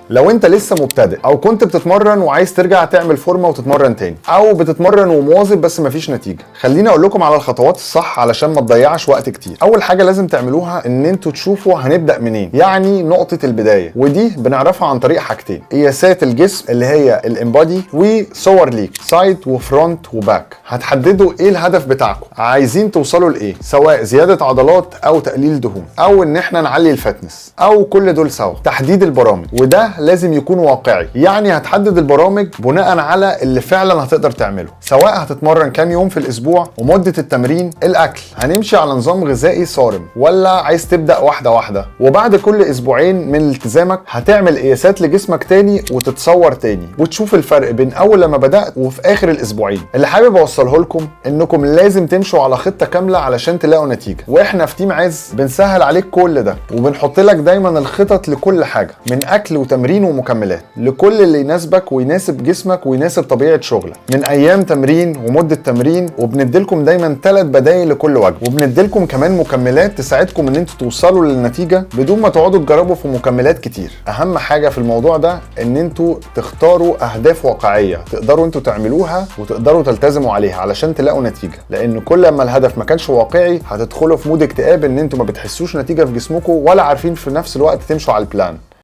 لو انت لسه مبتدئ او كنت بتتمرن وعايز ترجع تعمل فورمه وتتمرن تاني، او بتتمرن ومواظب بس مفيش نتيجة، خليني اقول لكم على الخطوات الصح علشان ما تضيعش وقت كتير. اول حاجة لازم تعملوها ان انتوا تشوفوا هنبدا منين، يعني نقطة البداية، ودي بنعرفها عن طريق حاجتين: قياسات الجسم اللي هي ال InBody، وصور ليك side و front و back. هتحددوا ايه الهدف بتاعكم، عايزين توصلوا لايه، سواء زيادة عضلات او تقليل دهون او ان احنا نعلي ال fitness او كل دول سوا. تحديد البرامج، وده لازم يكون واقعي، يعني هتحدد البرامج بناء على اللي فعلا هتقدر تعمله، سواء هتتمرن كام يوم في الاسبوع ومده التمرين، الاكل هنمشي على نظام غذائي صارم ولا عايز تبدا واحدة واحدة. وبعد كل اسبوعين من التزامك هتعمل قياسات لجسمك تاني وتتصور تاني وتشوف الفرق بين اول لما بدات وفي اخر الاسبوعين. اللي حابب اوصله لكم انكم لازم تمشوا على خطه كاملة علشان تلاقوا نتيجة، واحنا في team عز بنسهل عليك كل ده وبنحط لك دايما الخطط لكل حاجة، من اكل وتمرين ومكملات، لكل اللي يناسبك ويناسب جسمك ويناسب طبيعة شغلك، من ايام تمرين ومده تمرين. وبنديلكم دايما 3 بدايل لكل وجبة، وبنديلكم كمان مكملات تساعدكم ان انتوا توصلوا للنتيجة بدون ما تقعدوا تجربوا في مكملات كتير. اهم حاجة في الموضوع ده ان انتوا تختاروا اهداف واقعية تقدروا انتوا تعملوها وتقدروا تلتزموا عليها علشان تلاقوا نتيجة، لان كل ما الهدف ما كانش واقعي هتدخلوا في mood اكتئاب ان انتوا ما بتحسوش نتيجة في جسمكم ولا عارفين في نفس الوقت تمشوا على ال plan.